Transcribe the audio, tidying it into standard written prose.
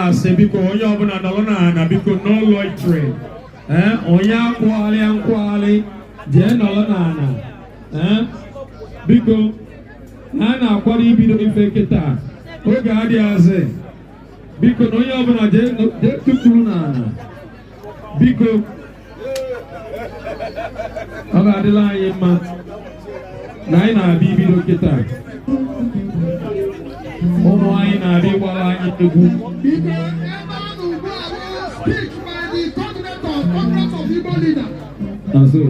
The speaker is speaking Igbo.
Asị, biko, onye ọbụla nọrọ n'ala, biko. No loitering. Ee, onye akwụgharịa nkwagharị, jee nọrọ n'ala. Ee, biko, na a na-akwado ibido ife kịta, oge adịghịzị. Biko, na onye ọbụla jee tukwuru n'ala, biko. Ọ ga-adịla anyị mma na anyị na-abịa ibido kịta. Ụmụ anyị na-abịa ịgbara anyị egwu. Biko, ebe a nọ ugbu a bụ speech by the coordinator of Congress of Igbo Leaders. Na so.